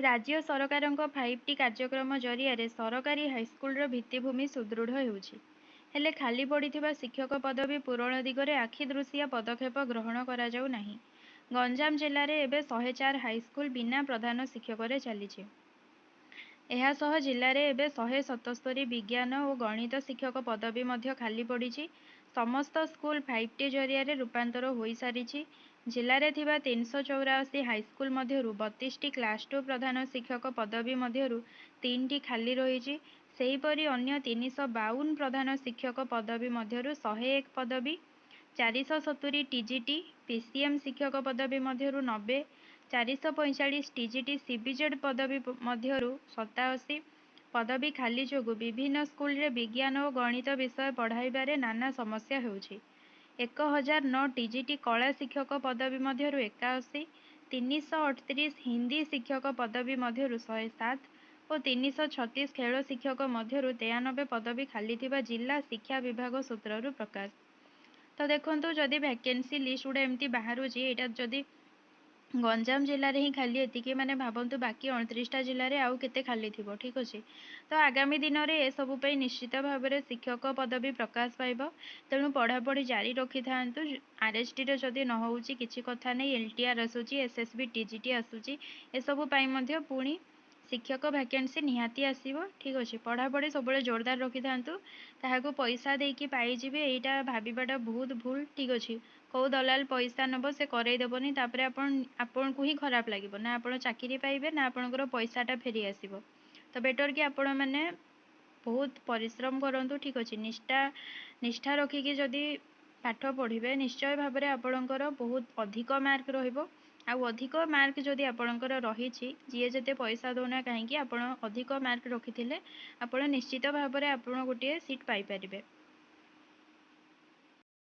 ରାଜ୍ୟ ସରକାରଙ୍କ ଫାଇଭ୍-ଟି କାର୍ଯ୍ୟକ୍ରମ ଜରିଆରେ ସରକାରୀ ହାଇସ୍କୁଲର ଭିତ୍ତିଭୂମି ସୁଦୃଢ଼ ହେଉଛି। ହେଲେ ଖାଲି ପଡ଼ିଥିବା ଶିକ୍ଷକ ପଦବୀ ପୂରଣ ଦିଗରେ ଆଖିଦୃଶିଆ ପଦକ୍ଷେପ ଗ୍ରହଣ କରାଯାଉ ନାହିଁ। ଗଞ୍ଜାମ ଜିଲ୍ଲାରେ ଏବେ 104 ହାଇସ୍କୁଲ ବିନା ପ୍ରଧାନ ଶିକ୍ଷକରେ ଚାଲିଛି। ଏହାସହ ଜିଲ୍ଲାରେ ଏବେ 177 ବିଜ୍ଞାନ ଓ ଗଣିତ ଶିକ୍ଷକ ପଦବୀ ମଧ୍ୟ ଖାଲି ପଡ଼ିଛି। ସମସ୍ତ ସ୍କୁଲ ଫାଇଭ୍-ଟି ଜରିଆରେ ରୂପାନ୍ତର ହୋଇସାରିଛି। ଜିଲ୍ଲାରେ ଥିବା 384 ହାଇସ୍କୁଲ ମଧ୍ୟରୁ 32ଟି କ୍ଲାସ୍ ଟୁ ପ୍ରଧାନ ଶିକ୍ଷକ ପଦବୀ ମଧ୍ୟରୁ 3ଟି ଖାଲି ରହିଛି। ସେହିପରି ଅନ୍ୟ 352 ପ୍ରଧାନ ଶିକ୍ଷକ ପଦବୀ ମଧ୍ୟରୁ 101 ପଦବୀ, 470 ଟିଜିଟି ପିସିଏମ୍ ଶିକ୍ଷକ ପଦବୀ ମଧ୍ୟରୁ 90, 445 ଟିଜିଟି ସିବିଜେଡ୍ ପଦବୀ ମଧ୍ୟରୁ 87 ପଦବୀ ଖାଲି ଯୋଗୁଁ ବିଭିନ୍ନ ସ୍କୁଲରେ ବିଜ୍ଞାନ ଓ ଗଣିତ ବିଷୟ ପଢ଼ାଇବାରେ ନାନା ସମସ୍ୟା ହେଉଛି। 1009 ଟିଜିଟି କଳା ଶିକ୍ଷକ ପଦବୀ ମଧ୍ୟରୁ 81, 338 ହିନ୍ଦୀ ଶିକ୍ଷକ ପଦବୀ ମଧ୍ୟରୁ 107 ଓ 336 ଖେଳ ଶିକ୍ଷକ ମଧ୍ୟରୁ 93 ପଦବୀ ଖାଲି ଥିବା ଜିଲ୍ଲା ଶିକ୍ଷା ବିଭାଗ ସୂତ୍ରରୁ ପ୍ରକାଶ। ତ ଦେଖନ୍ତୁ, ଯଦି ଭ୍ୟାକେନ୍ସି ଲିଷ୍ଟ ଗୁଡ଼ା ଏମିତି ବାହାରୁଛି, ଏଇଟା ଯଦି ଗଞ୍ଜାମ ଜିଲ୍ଲାରେ ହିଁ ଖାଲି ଏତିକି, ମାନେ ଭାବନ୍ତୁ ବାକି 29ଟା ଜିଲ୍ଲାରେ ଆଉ କେତେ ଖାଲି ଥିବ। ଠିକ୍ ଅଛି, ତ ଆଗାମୀ ଦିନରେ ଏସବୁ ପାଇଁ ନିଶ୍ଚିତ ଭାବରେ ଶିକ୍ଷକ ପଦବୀ ପ୍ରକାଶ ପାଇବ। ତେଣୁ ପଢ଼ାପଢ଼ି ଜାରି ରଖିଥାନ୍ତୁ। ଆର୍ଏଚ୍ଟିରେ ଯଦି ନ ହେଉଛି କିଛି କଥା ନାହିଁ, ଏଲ୍ଟିଆର୍ ଆସୁଛି, ଏସ୍ଏସ୍ବି ଟିଜିଟି ଆସୁଛି, ଏସବୁ ପାଇଁ ମଧ୍ୟ ପୁଣି ଶିକ୍ଷକ ଭ୍ୟାକେନ୍ସି ନିହାତି ଆସିବ। ଠିକ୍ ଅଛି, ପଢ଼ାପଢ଼ି ସବୁବେଳେ ଜୋରଦାର ରଖିଥାନ୍ତୁ। କାହାକୁ ପଇସା ଦେଇକି ପାଇଯିବେ, ଏଇଟା ଭାବିବାଟା ବହୁତ ଭୁଲ। ଠିକ୍ ଅଛି, କେଉଁ ଦଲାଲ ପଇସା ନେବ, ସେ କରେଇ ଦେବନି। ତାପରେ ଆପଣ ଆପଣଙ୍କୁ ହିଁ ଖରାପ ଲାଗିବ ନା, ଆପଣ ଚାକିରି ପାଇବେ ନା ଆପଣଙ୍କର ପଇସାଟା ଫେରି ଆସିବ। ତ ବେଟର୍ କି ଆପଣମାନେ ବହୁତ ପରିଶ୍ରମ କରନ୍ତୁ। ଠିକ୍ ଅଛି, ନିଷ୍ଠା ରଖିକି ଯଦି ପାଠ ପଢ଼ିବେ, ନିଶ୍ଚୟ ଭାବରେ ଆପଣଙ୍କର ବହୁତ ଅଧିକ ମାର୍କ ରହିବ। ଆଉ ଅଧିକ ମାର୍କ ଯଦି ଆପଣଙ୍କର ରହିଛି, ଯିଏ ଯେତେ ପଇସା ଦେଉନା କାହିଁକି, ଆପଣ ଅଧିକ ମାର୍କ ରଖିଥିଲେ ଆପଣ ନିଶ୍ଚିତ ଭାବରେ ଆପଣ ଗୋଟିଏ ସିଟ୍ ପାଇପାରିବେ।